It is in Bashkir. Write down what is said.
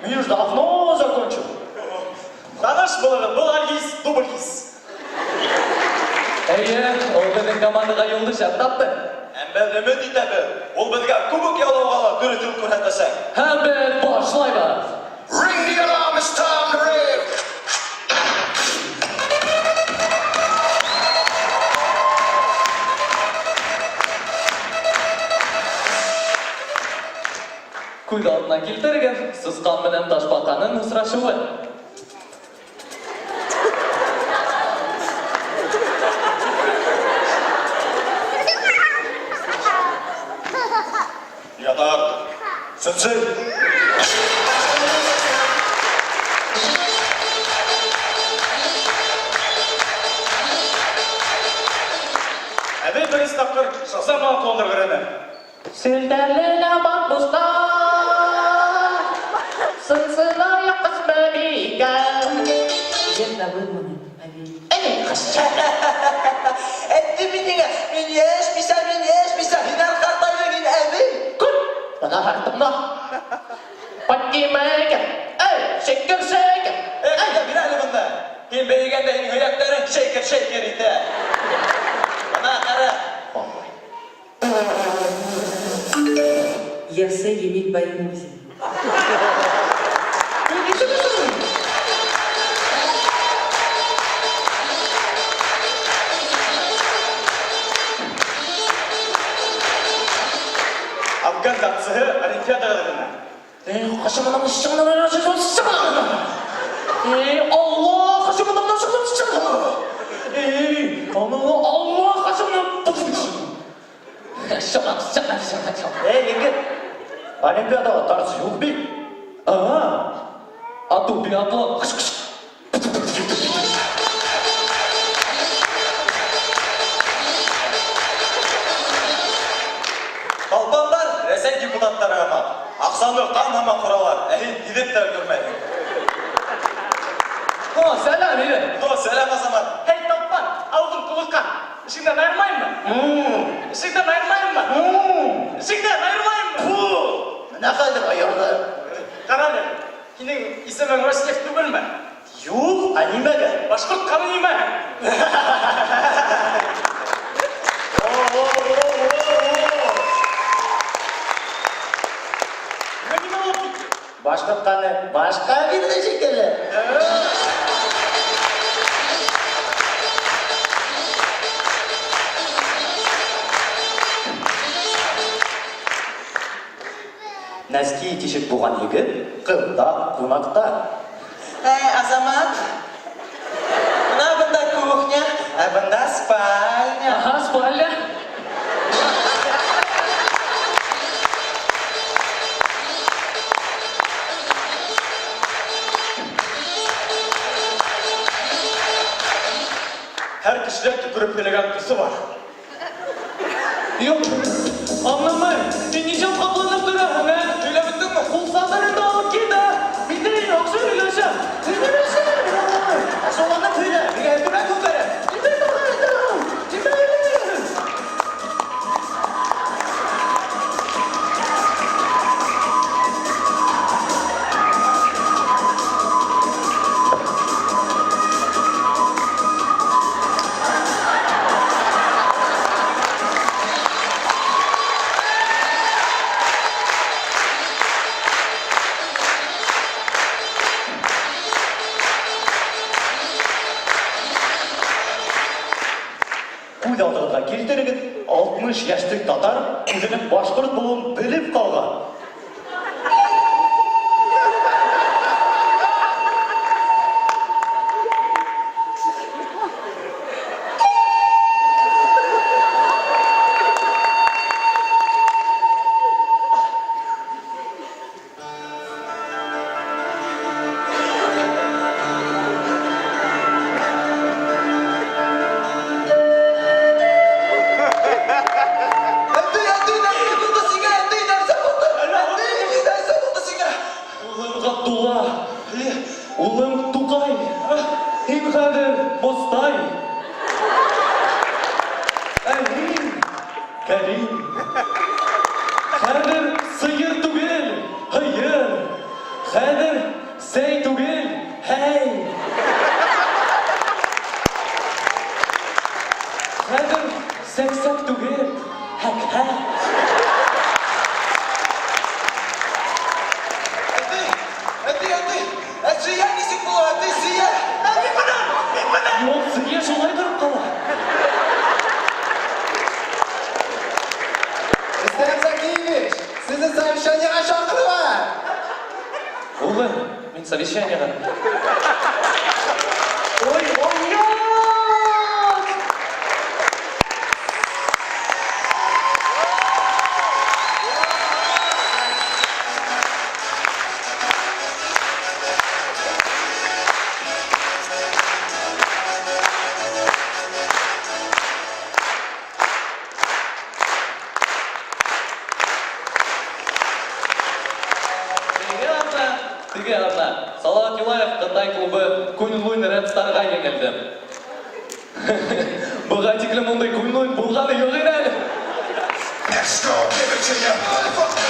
Мин уже давно закончил. Таныш булыгыз, был Альгиз, дубль гиз. Әйе, ул безнең командага йолдызча тапты. Һәм без өмет итәбез, ул безгә кубок яулауга ла дөрес юл күрсәтәчәк. Һәм без башлайбыз. Ring the alarm, it's time to rave. Күз алдына килтерегез, сысткан белән ташбаканың очрашуы. Ятар. Сенсей. Әбей беренче тапкыр Шахзам моңа кулындырып өйрәнә. Селтәнле ләбат дуслар, Сынсын аяк Әсмабикә. Җыр да булмады, әби. Әйттем мин сиңа, мин яшь миса, мин яшь миса, һин әле картайдың, һин әби. Күп, бына артымда. Патимәгә, әй, шәкер, шәкер. Эй, кайда, бир әле монда. Һин бейегәндә һинең һөякләрең шәйкер-шәйкер итә. Мына кара. Ясы Емель Баймурзин. Афган дартсыһы Олимпиадага әзерләнә. Эй, Алла, Эй, Алла, Эй, егет, Олимпиадага дартс юк бит. Ага, а ту биатлон. Талпаннар Рәсәй депутатлары һымак. Аксаны кан һымак коралар, ә һин һиҙеп тә өлгөрмәйһең. О, сәлам, Ирек. О, сәлам, Азамат. Һей, талпан, ауыҙың тулы ҡан. Эшеңдән айырмайыммы? Эшеңдән айырмайыммы? Эшеңдән айырмайыммы? Менә хәзер аерды. Ҡара әле, һинең исемең Роснефть түгелме? Юк, ә нимәгә? Башҡорт ҡаны нимә? Нимә нимә булып китте? Башҡорт ҡаны башҡа бирҙе шикелле. Нәски тишек булган егет кызда кунакта. Әй, Азамат. Менә бында кухня, ә бында спальня. Ага, спальня. Һәр кешедә төкереп һөйләгән дуҫы бар. Юк, аңламайым. Син ничек капланып тораһың, ә? Һөйләп бөттөңмө? Ул сатырыңды алып кит, ә? Мин дә яҡшы һөйләшәм. Ачыуланып һөйлә, миңә өҫтөмә күтәрә. Күҙ алдығыҙға килтерегеҙ, 60 йәшлек татар үҙенең башҡорт булыуын белеп ҡалған. Әти, әти, нәрсә булды сиңа? Әти, нәрсә булды? Әти, нәрсә булды сиңа? Улым Габдулла, улым Тукай, һин хәҙер Мостай. Ә һин, Кәрим. Хәҙер сыйыр түгел, һыйыр. Хәҙер сәй түгел, һәй. Хәҙер сәксәк түгел, һәкһәк. Әти, әти, әти, ә сөя нисек була, әти, сөя? Ә, мин беләм, мин беләм. Юк, сөя шулай торып ҡала. Рөстәм Закиевич, сезне совещаниега чакыралар. Улым, мин совещаниега. Ой, оят! Теге атна, теге атна. Салават Юлаев Ҡытай клубы Куньлунь Red Starға еңелде. Быға тиклем ундай Куньлунь булғаны юҡ ине әле. Let's go, give it to you.